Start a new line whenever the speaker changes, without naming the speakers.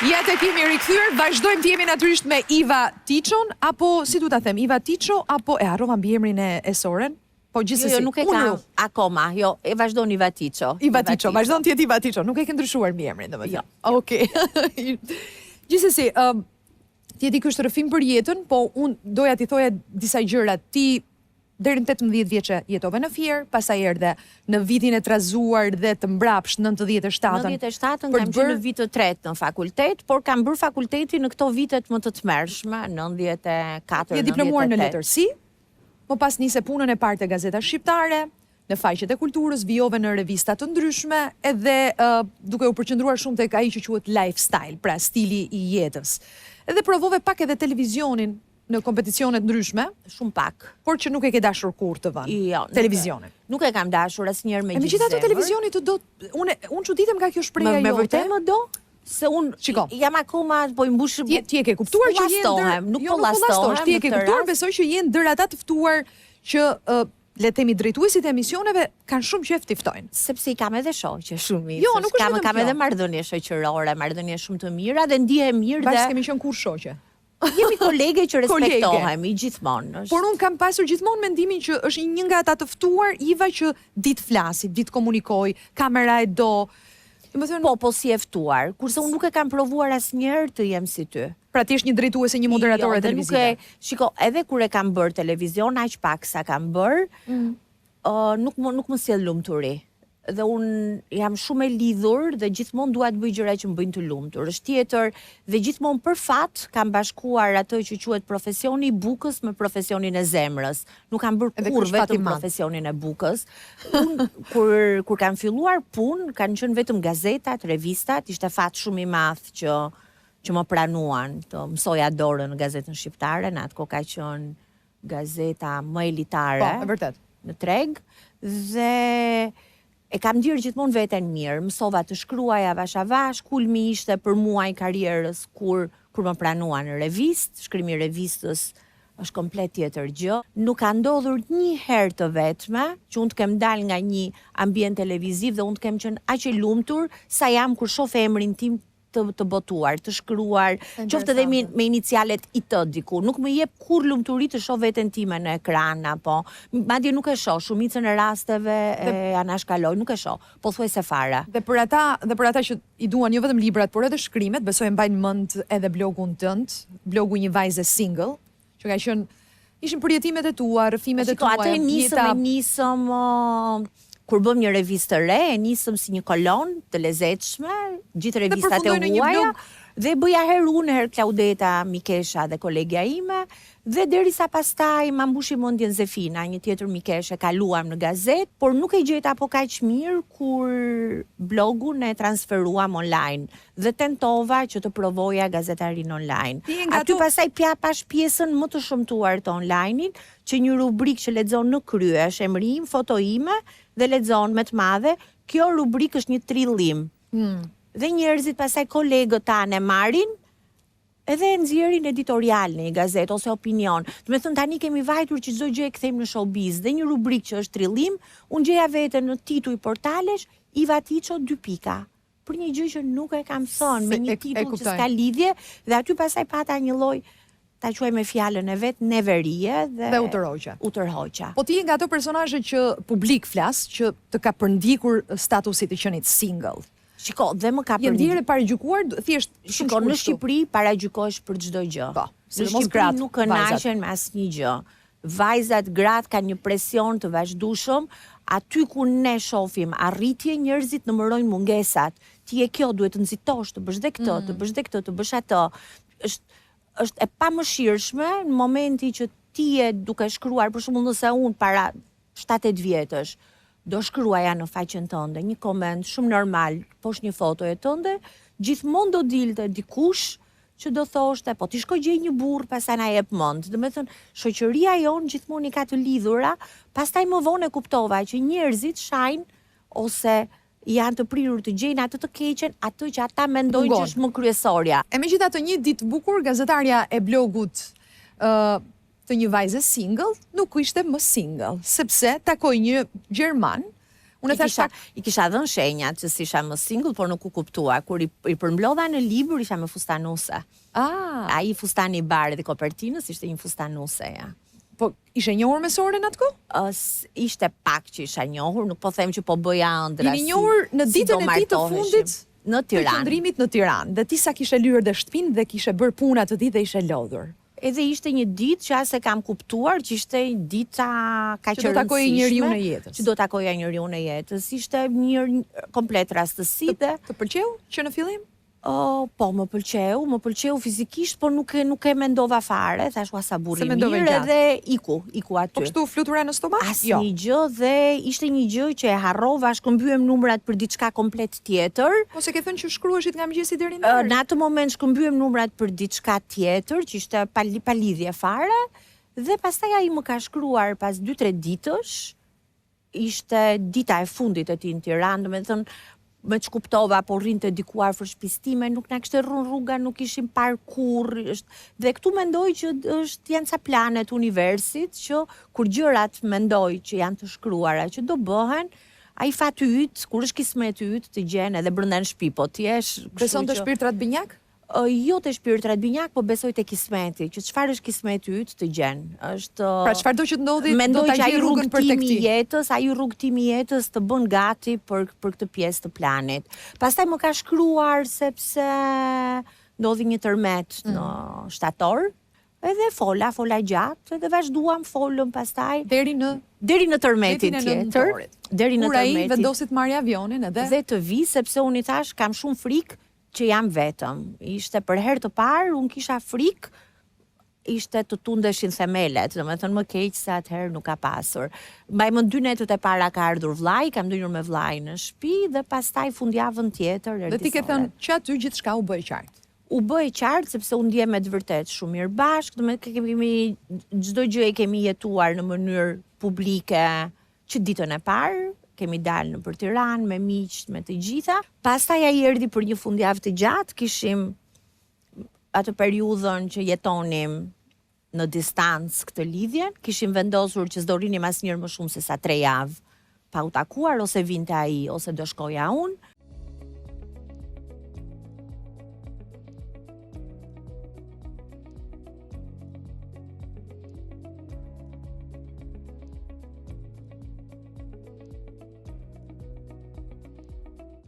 Ja tek jemi rikthyer, vazhdojmë të jemi natyrisht me Iva Tiçon apo si duhet ta them, Iva Tiço apo e harrova mbiemrin e e Soren? Po gjithsesi.
Jo, jo, nuk e kam akoma. Jo, e vazhdon Iva Tiço.
Iva Tiço, vazhdon të jetë Iva Tiço, nuk e ke ndryshuar mbiemrin, domethënë. Jo. Okej. Gjithsesi, ëm ti e di ky është rrëfim për jetën, po unë doja t'i thoja disa gjëra. Ti deri në 18 vjeçe jetove në Fier, pastaj erdhe në vitin e trazuar dhe të mbrapsht 97-ën.
97-ën kam qenë në vit të tretë në fakultet, por kam bërë fakultetin në këto vitet më të tmerrshme, 94,
98. Je diplomuar në letërsi, Më pas nise punën e parë te Gazeta Shqiptare, në faqet e kulturës, vijove në revista të ndryshme edhe duke u përqendruar shumë tek ai që quhet lifestyle, pra stili i jetës. Edhe provove pak edhe televizionin në kompeticione të ndryshme,
shumë pak,
por që nuk e ke dashur kurrë të vënë.
Jo,
televizionin.
Nuk e kam dashur asnjëherë me gjithë zemër.
E megjithatë televizioni të do, unë unë çuditem nga kjo shprehja jote.
Me vërtet më do? Se unë
Shiko,
jam akoma po i mbush
ti, ti e ke kuptuar që je ndër
nuk jo, po llastohem.
Ti e ke kuptuar besoj që je ndër ata të ftuar që uh, le të themi drejtuesit e emisioneve kanë shumë qejf t'i
ftojnë. Sepse i kam edhe shoqe
shumë. Jo, nuk është
kam, kam edhe marrëdhënie shoqërore, marrëdhënie shumë të mira dhe ndihem mirë
dhe Bashkë kemi qenë kurrë shoqe.
Jemi kolege që respektohemi gjithmonë.
Por unë kam pasur gjithmonë mendimin që është një nga ata të ftuar Iva që di të flasi, di të komunikojë, kamera e do.
Domethënë Po, po si e ftuar, kurse unë nuk e kam provuar asnjëherë të jem si ty.
Pra ti je një drejtuese, një moderatore jo, televizive.
Nuk e, shiko, edhe kur e kam bërë televizion, aq pak sa kam bërë, mm. uh, nuk më nuk më sjell lumturi. Dhe unë jam shumë e lidhur dhe gjithmonë dua të bëj gjëra që më bëjnë të lumtur. Është tjetër dhe gjithmonë për fat kam bashkuar atë që quhet profesioni i bukës me profesionin e zemrës. Nuk kam bërë kurrë vetëm profesionin e bukës. Unë kur kur kam filluar punë, kanë qenë vetëm gazetat, revistat, ishte fat shumë i madh që që më pranuan të mësoja dorën në gazetën shqiptare, në atë kohë ka qenë gazeta më elitare.
Po, e vërtetë.
Në treg dhe e kam ndjerë gjithmonë veten mirë. Mësova të shkruaj avash avash, kulmi ishte për mua i karrierës kur kur më pranuan në revistë, shkrimi i revistës është komplet tjetër gjë. Nuk ka ndodhur një herë të vetme që unë të kem dalë nga një ambient televiziv dhe unë të kem qenë aq e lumtur sa jam kur shoh emrin tim të të botuar, të shkruar, qoftë edhe me, me inicialet IT diku. Nuk më jep kurrë lumturi të shoh veten time në ekran apo madje nuk e shoh, shumicën e rasteve e anashkaloj, nuk e shoh, pothuajse fare.
Dhe për ata, dhe për ata që i duan jo vetëm librat, por edhe shkrimet, besoj e mbajnë mend edhe blogun tënd, blogu i një vajze single, që ka qenë ishin përjetimet e tua, rrëfimet e
tua. Shiko, atë e nisëm, e nisëm kur bëmë një revistë të re, e nisëm si një kolonë të lezetshme, gjithë revistat e huaja, dhe bëja herë unë, herë Klaudeta, mikesha dhe kolegja ime, dhe derisa pastaj ma mbushi mendjen Zefina, një tjetër mikeshë, kaluam në gazetë, por nuk e gjeta po kaq mirë kur blogun e transferuam online. dhe tentova që të provoja gazetarinë online. Aty pastaj pja pashë pjesën më të shëmtuar të online-it, që një rubrikë që lexon në krye, është emri im, foto ime dhe lexon me të madhe, kjo rubrikë është një trillim. Mm. Dhe njerëzit pastaj kolegët tanë e marrin edhe e nxjerrin editorial në një gazetë ose opinion. Domethënë tani kemi vajtur që çdo gjë e kthejmë në showbiz dhe një rubrikë që është trillim, unë gjeja veten në tituj portalesh Iva Tiço dy pika. për një gjë që nuk e kam thënë, me një titull që s'ka lidhje dhe aty pastaj pata një lloj ta quaj me fjalën e vet neverie
dhe dhe u tërhoqa.
U tërhoqa.
Po ti je nga ato personazhe që publik flas që të ka përndjekur statusi të qenit
single. Shiko, dhe më ka
përndjekur. Je ndjerë e paragjykuar, thjesht
shumë Shiko, në Shqipëri paragjykohesh për çdo gjë.
Po,
sidomos gratë. Nuk kënaqen me asnjë gjë. Vajzat, gratë kanë një presion të vazhdueshëm, aty ku ne shofim arritje, njerëzit numërojnë mungesat. Ti je kjo, duhet të nxitosh, të bësh dhe këtë, të bësh dhe këtë, të bësh atë. Është është e pamëshirshme në momentin që ti je duke shkruar, për shembull nëse unë para 7-8 vjetësh do shkruaja në faqen tënde një koment shumë normal poshtë një fotoje tënde, gjithmonë do dilte dikush që do thoshte, po ti shko gjej një burrë, pastaj na jep mend. Domethënë, shoqëria jonë gjithmonë i ka të lidhura, pastaj më vonë e kuptova që njerëzit shajnë ose janë të prirur të gjejnë atë të keqen, atë që ata mendojnë që është më
kryesorja. E megjithatë një ditë të bukur gazetarja e blogut ë të një vajze single nuk ishte më single, sepse takoi një gjerman. Unë e
I
thash
kisha,
pak,
i kisha dhënë shenjat që s'isha më single, por nuk u kuptua. Kur i, i përmblodha në libër, isha me fustanuse.
ah,
Ai fustani i bardhë i kopertinës ishte një fustanuse, ja.
po ishe njohur me Soren atë kohë?
Ë, s- ishte pak që isha njohur, nuk po them që po bëja ëndra.
Jeni
si-
njohur në
si
ditën
do
e tij të
martoheshim.
fundit
në
të
Tiranë.
qëndrimit në Tiranë dhe ti sa kishe lyer dhe shtëpinë dhe kishe bërë punë atë ditë dhe ishe lodhur.
Edhe ishte një ditë që as e kam kuptuar që ishte dita kaq
Që do
e
takoje
rëndësishme,
njeriun e jetës.
Që do takoja njeriun e jetës. Ishte një komplet rastësi dhe
Të pëlqeu që në fillim?
O, po, më pëlqeu, më pëlqeu fizikisht, por nuk e nuk e mendova fare, thash ua sa burri
Se mendove
mirë
gjatë.
edhe iku, iku aty.
Po kështu flutura në stomak?
Asnjë
Jo.
gjë dhe ishte një gjë që e harrova, shkëmbyem numrat për diçka komplet tjetër.
Po se ke thënë që shkruheshit nga mëngjesi deri në
Ë,
darkë.
Në atë moment shkëmbyem numrat për diçka tjetër, që ishte pa, li- pa lidhje fare, dhe pastaj ai më ka shkruar pas 2-3 ditësh, ishte dita e fundit e tij në Tiranë, domethënë me që kuptova, po rrinte diku afër shtëpisë time, nuk na kishte rrën rruga, nuk ishim parë kurrë, është dhe këtu mendoj që është janë ca plane të universit që kur gjërat mendoj që janë të shkruara, që do bëhen, ai fati yt, kur është kismeti yt, të gjen edhe brenda në shtëpi, po ti jesh, kështu
Beson të
që-
shpirtrat binjak?
Ë, jo te shpirtrat binjak, po besoj te kismeti, që çfarë është kismeti yt të gjen. Është
Pra çfarë do që të ndodhi, do
mendoj
ta
që ai
gjej rrugën për tek
rrugëtimi
ti.
i jetës, ai rrugëtimi i jetës të bën gati për për këtë pjesë të planit. Pastaj më ka shkruar sepse ndodhi një tërmet
Mm.
në shtator, edhe fola, fola gjatë, edhe vazhduam folëm pastaj
Deri në
deri në tërmetin
tërmetin e
tjetër,
nëntorit.
deri në
Kur ai
tërmetin
vendosi të marrë avionin edhe
dhe të vi sepse unë i thash kam shumë frikë që jam vetëm. Ishte për herë të parë unë kisha frikë ishte të tundeshin themelet, domethënë më keq se atëherë nuk ka pasur. Mbaj më dy netët e para ka ardhur vllai, kam ndenjur me vllai në shtëpi dhe pastaj fundjavën tjetër
dhe
erdhi
ti ke
Soren.
thënë që aty gjithçka u bë e qartë.
U bë e qartë sepse u ndjem me të vërtetë shumë mirë bashkë, domethënë kemi çdo gjë e kemi jetuar në mënyrë publike që ditën e parë, kemi dalë në për Tiranë me miqt, me të gjitha. Pastaj ai erdhi për një fundjavë të gjatë, kishim atë periudhën që jetonim në distancë këtë lidhjen, kishim vendosur që s'do rinim asnjëherë më shumë se sa 3 javë pa u takuar, ose vinte ai ose do shkoja unë.